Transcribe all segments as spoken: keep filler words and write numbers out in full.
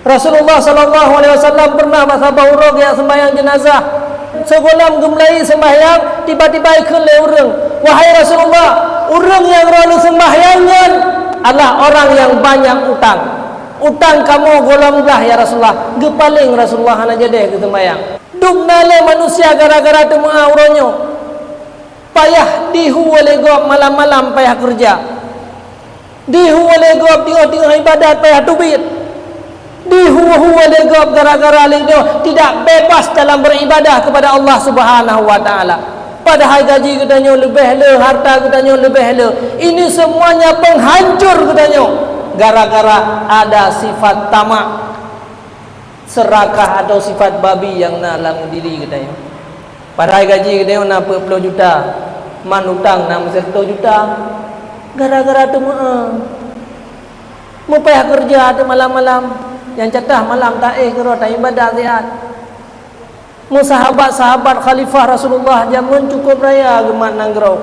Rasulullah sallallahu alaihi wasallam pernah bak saboh uroe geujak seumbahyang jenazah. Sigohlom geumeulayeue seumbahyang, tiba-tiba ikheun lé ureuëng, "Wahai Rasulullah, ureuëng nyang droeneuh seumbahyang nyan adalah orang yang banyak utang. Utang kamoe gohlom glah, ya Rasulullah." Geupaleng Rasulullah, hana jadeh geuseumbahyang. Dum na lé manusia gara-gara teumeu'ah uroe nyoe. Payah dihu lé gob malam-malam payah keureuja. Dihu lé gob teungoh-teungoh ibadat payah teubiet. Dihu-hu lé gob gara-gara lé nyoe tidak bebas dalam beribadah kepada Allah Subhanahu wa Taala. Padahai gaji geutanyoe leubeh le, harta geutanyoe leubeh le. Ini semuanya penghancur geutanyoe gara-gara ada sifat tamak, serakah atau sifat babi nyang na lam diri geutanyoe. Padahai gaji geutanyoe na peuet ploh juta, man utang na meusireutôh juta. Gara-gara teumeu'ah, meupayah keureuja teuk malam-malam, nyang catah malam taéh keudroe taibadat siat. Meusahabat-sahabat khalifah Rasulullah jameun cukup raya geumat nanggroe,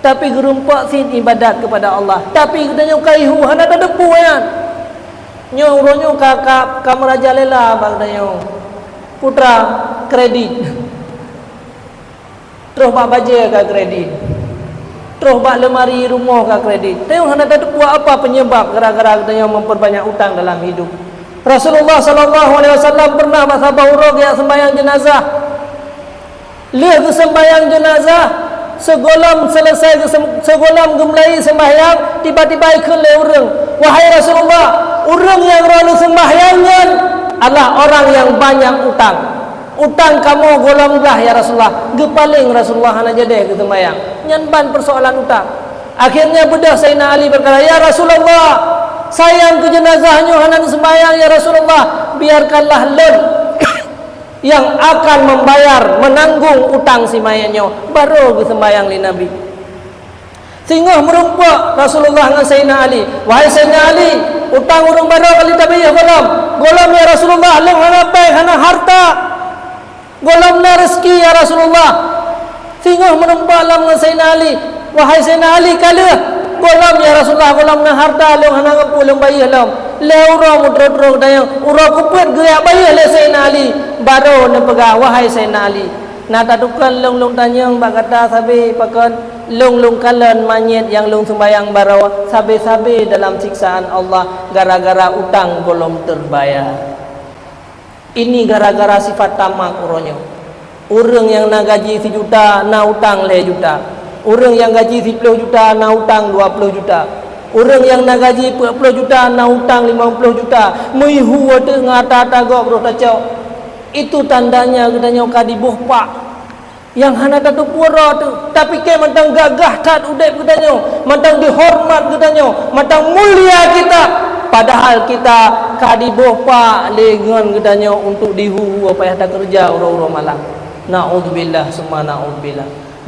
tapi geurumpok cit ibadat keupada Allah. Tapi geutanyoe ka ihu hana tateupeue nyan. Nyoe uroe nyoe ka, ka, ka meurajalela bak geutanyoe. Putra, kredit. Troh bak bajée ka kredit. Troh bak leumari rumoh ka kredit. Tanyoe hana tateupeue apa penyebab gara-gara geutanyoe memperbanyak utang dalam hidup. Rasulullah sallallahu alaihi wasallam pernah bak saboh uroe geujak seumbahyang jenazah. Lheueh geuseumbahyang jenazah, sigohlom seuleusai geusem-, sigohlom geumeulayeue seumbahyang, tiba-tiba ikheun lé ureuëng, "Wahai Rasulullah, ureuëng nyang droeneuh seumbahyang nyan adalah orang yang banyak utang. Utang kamoe gohlom glah, ya Rasulullah." Geupaleng Rasulullah, hana jadeh geuseumbahyang. Nyan ban peusoalan utang. Akhirnya beudôh Saidina Ali berkata, "Ya Rasulullah, sayang keu jenazah nyoe hana neuseumbahyang, ya Rasulullah. Biarkanlah lôn yang akan membayar, menanggung utang si mayét nyoe." Barô geuseumbahyang lé Nabi. Singoh meurumpok Rasulullah ngon Saidina Ali, "Wahai Saidina Ali, utang ureuëng barô ka lheueh tabayeue gohlom." "Gohlom, ya Rasulullah, lôn hana péng, hana harta. Gohlom na reuzeki, ya Rasulullah." Singoh meurumpok lom ngon Saidina Ali, "Wahai Saidina Ali, ka lheueh." "Gohlom, ya Rasulullah, gohlom na harta, lôn hana geupeu lôn bayeue lom." Lhée uroe meutroh-troh geutanyoe, uroe keupeuet geujak bayeue lé Saidina Ali, barô neupeugah, "Wahai Saidina Ali, na tatukon lôn lôn tanyong bak gata sabe pakon lôn lôn kalon manyét nyang lôn seumbahyang barô sabe-sabe dalam siksaan Allah gara-gara utang gohlom teubayar." Ini gara-gara sifat tamak uroe nyoe. Ureuëng nyang na gaji sijuta na utang lhée juta. Ureuëng nyang gaji siploh juta na utang dua ploh juta. Ureuëng nyang na gaji peuet ploh juta na utang limong ploh juta. Meuihu ateueh ngon ata-ata gob roh tacok. Itu tandanya geutanyoe ka diboh pak. Nyang hana tateupeue droe teuh, tapike mantong gagah that udeb geutanyoe, mantong dihoreumat geutanyoe, mantong mulia kita, padahal kita ka diboh pak lé ngon geutanyoe untuk dihu-hu payah takeureuja uroe-uroe malam. Naudzubillah summa naudzubillah.